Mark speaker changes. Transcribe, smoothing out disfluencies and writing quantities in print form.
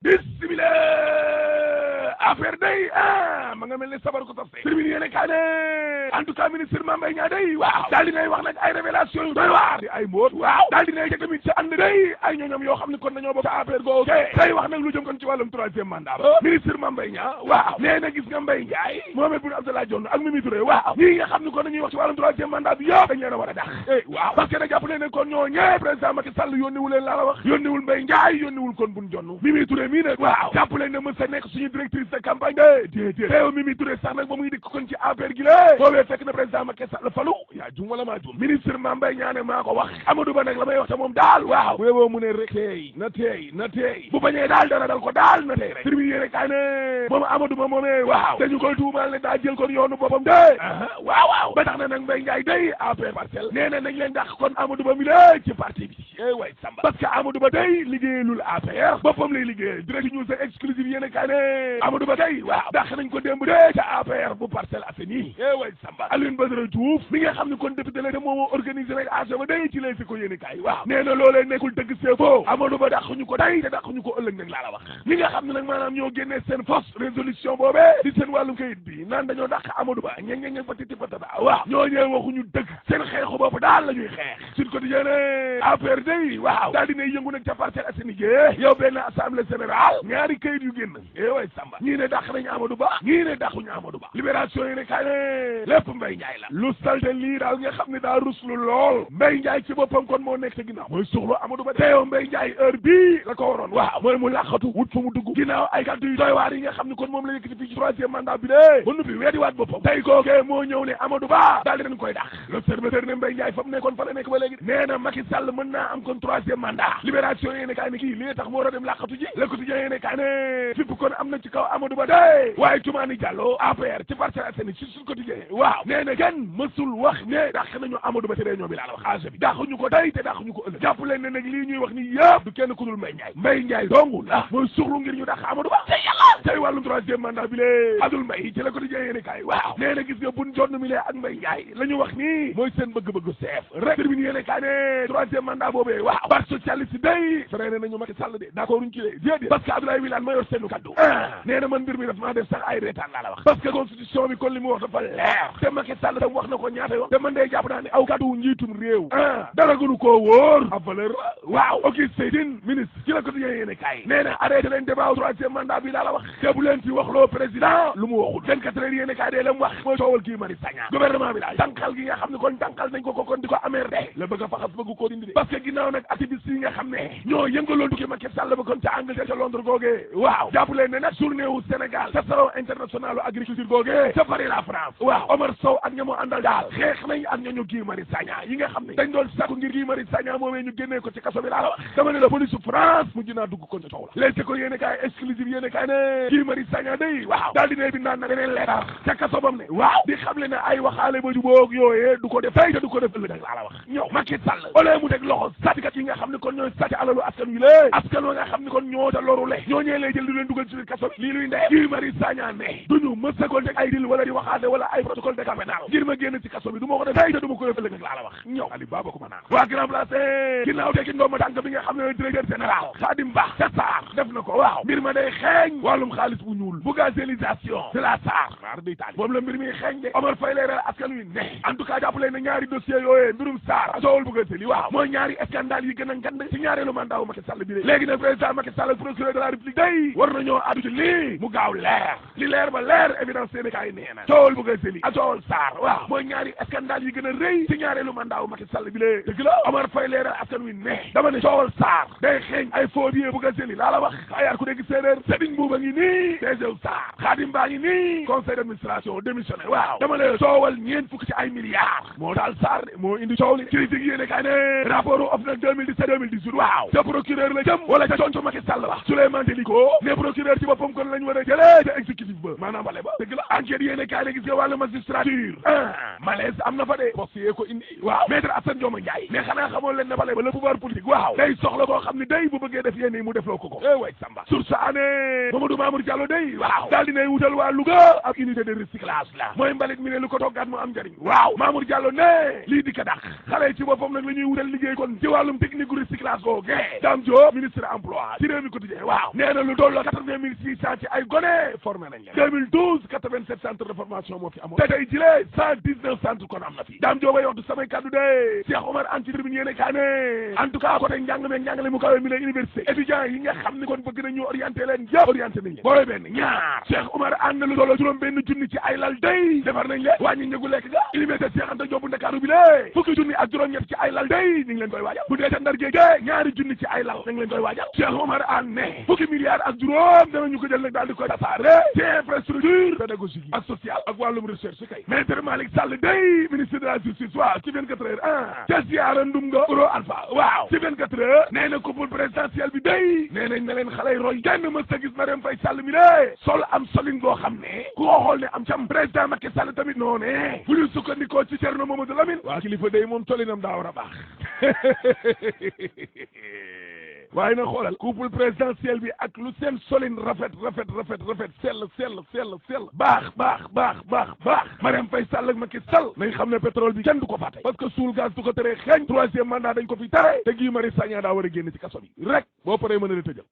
Speaker 1: bismillah affaire day ma nga mel ni sabar ko tafse termine yéene kaa ne en tout cas ministre Mame Mbaye Niang day waaw daal dinay wax nag ay révélation yu doy waar di ay mbóot waaw daal dinay jeg tamit ci ànd day ay ñooñam yoo xam ne kon dañoo bokk ca affaire googu tey wax nag lu jëm kon ci wàllum troisième mandat ba ministre Mame Mbaye Niang waaw nee na gis nga Mbaye Ndiaye Mohamed Boun Abdallah Dionne ak Mimi Touré waaw ñii nga xam ne kon dañuy wax ci wàllum troisième mandat bi yëpp dañ leen a war a dax waaw parce que nag jàpp leen ne kon ñoo ñee président Macky Sall yónniwul leen laa la wax yónniwul Mbaye Ndiaye yónniwul kon Boun Dionne Mimi Touré mii nag waaw jàpp leen ne mës sa nekk suñu directrice de campagne de déedéet teew Mimi Touré sax nag ba muy dikk kon ci affaire gi la boobee fekk na président Macky Sall falu yaa jum wala maa jum ministre Mame Mbaye Niang maa ko wax Amadou Ba nag la may wax te moom daal waaw bu yeboo mu ne rek teey na teey bu bañee daal dara dal ko daal na teey rek terminé rek kaa ne moom Amadou Ba moomee waaw dañu koy tuumaal ne daa jël kon yoonu boppam de waaw ba tax na nag Mbaye Ndiaye day affaire parcelle nee na nañ leen dàq kon Amadou Ba mi la ci parti bi way samba parce que Amadou Ba day liggéeyalul affaire boppam lay liggéey direct news exclusive yéene kaa ne Amadou Ba day waaw dàq nañ ko démb de ca affaire bu Parcelles Assainies way samba Alioune Badara Diouf mi nga xam ne kon député la te moo organisé rek ba day ci lay si ko yéene kaay waaw nee na loolee nekkul dëgg c'est faux Amadou Ba dàquñu ko day te dàquñu ko ëllëg nag laa la wax ñi nga xam ne nag maanaam ñoo génnee seen fausse résolution boobee di seen wàllum kayit bi naan dañoo dàq Amadou Ba ñe patiti patata waaw ñoo ñëw waxuñu dëgg seen xeexu bopp daal la ñuy xeex Sud Quotidien affaire day waaw daal dinay yëngu nag ca Parcelles Assainies yow benn assemblée générale ñaari kayit yu génn way samba ñii ne dàq nañu Amadou Ba ñii ne dàquñu Amadou Ba libération yi ne kaay ne lépp Mbaye Ndiaye la lu salte lii daal nga xam ne daa ruslu lool Mbaye Ndiaye ci boppam kon moo nekk ci ginnaaw mooy suxlu Amadou Ba teew Mbaye Ndiaye heure bii la ko waroon waaw mooy mu làqatu wut fu mu dugg ginnaaw ay kàddu yu doy waar yi nga xam ne kon moom la yëkkati fii ci troisième mandat bi de ba nuppi weedi waat boppam tey kookee moo ñëw ne Amadou Ba daal di dañ koy dàq l'observateur ne Mbaye Ndiaye fa mu nekkoon fa la nekk ba léegi nee na Macky Sall mën naa am kon troisième mandat libération yéene kaay ne kii li tax mu war a dem làqatu ji le quotidien yéene kaay ne fipp kon am na ci kaw Amadou Ba de waaye Toumani Diallo APR ci Parcelles Assainies ci Sud Quotidien waaw nee na kenn mësul wax ne dàq nañu Amadou Ba ci réunion bi laa la wax age bi dàquñu ko tey te dàquñu ko ëllëg jàpp leen ne nag lii ñuy wax ni yëpp du kenn ku dul Mbaye Ndiaye dongu la mooy suxlu ngir ñu dàq Amadou Ba te yàlla tey wàllum troisième mandat bi lee Abdoul Mbaye ci Le Quotidien yéene kaay waaw nee na gis nga Boun Dionne mi lee ak Mbaye Ndiaye la ñu wax nii mooy seen bëgg-bëgg chef rek Tribune yéene kaay ne troisième mandat boobee waaw parti socialiste day freiné nañu Macky Sall de d'accord uñ ci lee déedéet parce que Abdoulaye Wilane ma yor seenu kaddu nee na man mbir mi daf maa def sax ay reetaan laa la wax parce que constitution bi kon li mu wax dafa leer te Macky Sall tam wax na ko ñaata yoon te man day jàpp naa ne aw kaddu njiitum réew dara gënu koo wóor ab valeur waaw Auguste Seydine ministre ci la Quotidien yéene kaay nee na arrêté leen débat troisième mandat bi laa la wax te bu leen fi wax loo président lu mu waxul 24 heures yéene kaay dee la mu wax mooy coowal Guy Marius Sagna gouvernement bi daal tànqal gi nga xam ne kon tànqal nañ ko kon di ko amer de la bëgg a faxas bëgg koo dindi de parce que ginnaaw nag activiste yi nga xam ne ñoo yëngaloon tukki Macky Sall ba kon ca Angleterre ca Londres googee waaw jàpp leen ne nag journée wu Sénégal ca salon international u agriculture googee ca Paris la France waaw Omar Sow ak ña mu àndal daal xeex nañ ak ñooñu Guy Marius Sagna yi nga xam ne dañ doon sàkku ngir Guy Marius Sagna moomee ñu génnee ko ci kaso bi laa la wax dama ne la police France mujj naa dugg kon ca coow la léegi ko yéene kaay exclusive yéene kaay ne Guy Marius Sagna day waaw daal dinay bi naan na beneen leetar ca kaso bam ne waaw di xam le ne ay waxaale ba jubóog yooyee du ko def tey te du ko def ëllëg nag laa la wax ñëw Macky Sall ole mu teg loxo sàcckat yi nga xam ne kon ñooy sàcc alalu askan wi lée askan wa nga xam ne kon ñoo ta loru le ñoo ñee lay jël di leen dugal ci biir kaso bi lii luy ndee Guy Marius Sagna ne duñu mës a kon teg ay dil wala di waxaale wala ay protocole de cas pénal ngir ma génn ci kaso bi du ma ko def tey te du ma ko def ëllëg nag laa la wax ñëw Ali Baba ko ma naan waa grand place ginnaaw tekki ndooma tànk bi nga xam ne directeur général Khadim Ba ca SAR def na ko waaw mbir ma day xeeñ wàllum xaalis bu ñuul bu gazelisation de la SAR mar day taali moom la mbir mi xeeñ de Omar Faye leeral askan wi ne en tout cas jàppale na ñaari dossiers yooyee mbirum SAR soowul bu gazeli waaw mooy ñaari scandale yi gën a ngand ci ñaareelu mandat wu Macky Sall bi léegi nag président Macky Sall procureur de la République day war nañoo addu ci lii mu gaaw leer li leer ba leer évidence Sénégal yi nee na soowul bu gazeli ak soowul SAR waaw mooy ñaari scandale yi gën a rëy ci ñaareelu mandat wu Macky Sall bi lée dëgg la Omar Faye leeral askan wi ne dama ne soowul SAR day xeeñ ay faux billets bu gazeli laa la wax ayaar ku dégg séeréer Serigne Mbouba ngi nii DG SAR Khadim Ba ngi nii conseil d'administration démissionné waaw dama ne soowal ñeent fukk ci ay milliards moo daal SAR de moo indi coow li critique yéene kay ne rapport of nag 2017-2018 waaw ca procureur la jëm wala ca conco Macky Sall wax Souleymane Teliko ne procureur ci boppam kon lañ war a jëlee ca exécutif ba maanaam bale ba dëgg la enquête yéene kay ne gis nga wàllu magistrature malaise am na fa de poste yee ko indi waaw maître Assane Dioma Ndiaye mais xanaa xamoon leen ne bale ba le pouvoir politique waaw day soxla koo xam ne day bu bëggee def yéen mu defloo ko way samba source année Mamadou Mamour Diallo day waaw daal dinay wutal waa Louga ak unité de recyclage la mooy mbalit mi ne lu ko toggaat mu am njariñ waaw Mamour Diallo ne lii di ka dàq xale ci boppam nag la ñuy wutal liggéey kon wàllum technique recyclage googu Dame Diop ministre emploi ci réew mi quotidien waaw nee na lu tolloo 80 600 ci ay gone formé nañ leen 2012 87 centres de formation moo fi amoon te tey jilee 119 centres kon am na fi Dame Diop ay waxtu samay kaddu de Cheikh Omar Anne ci tribune yéene kaa ne en tout cas côté njàng meeg njàngale mu kawe mi lay université étudiants yi nga xam ni kon bëgg nañu orienté leen yëpp orienté nañ leen booy benn ñaar Cheikh Omar Anne lu tolloo juróom benn junni ci ay lal day defar nañ leen wàññi njëgu lekk ga université Cheikh Anta Diop bu Ndakaaru bi lée fukki junni ak juróom-ñett ci ay lal day ñu ngi leen koy waajal bu dee ca Ndar géej ñaari junni ci ay lal ñu ngi leen koy waajal Cheikh Omar Anne ne fukki milliards ak juróom danañu ko jël nag daal di koy tasaare ci infrastructure pédagogique yi ak social ak wàllum recherche kay maître Malick Sall day ministre de la justice waaw ci 24 heures ca siyaara ndum nga Euro Alpha waaw ci 24 heures nee na couple présidentiel bi day nee nañ ne leen xale yi roy kenn mës a gis Marième Faye Sall mi lée sol am solin goo xam ne ku ko xool ne am cam président Macky Sall tamit noone fu ñu sukkandikoo ci Thierno Mamadou Lamine waa kilifa day moom solinam daa war a baax waaye nag xoolal couple présidentiel bi ak lu seen solin rafet sell baax Marième Faye Sall ak Macky Sall nañ xam ne pétrole bi kenn du ko fàtte parce que suul gaz du ko teree xeeñ 3e mandat dañ ko fi tere te Guy Marius Sagna daa war a génn ci kaso bi rek boo paree mën a tëjal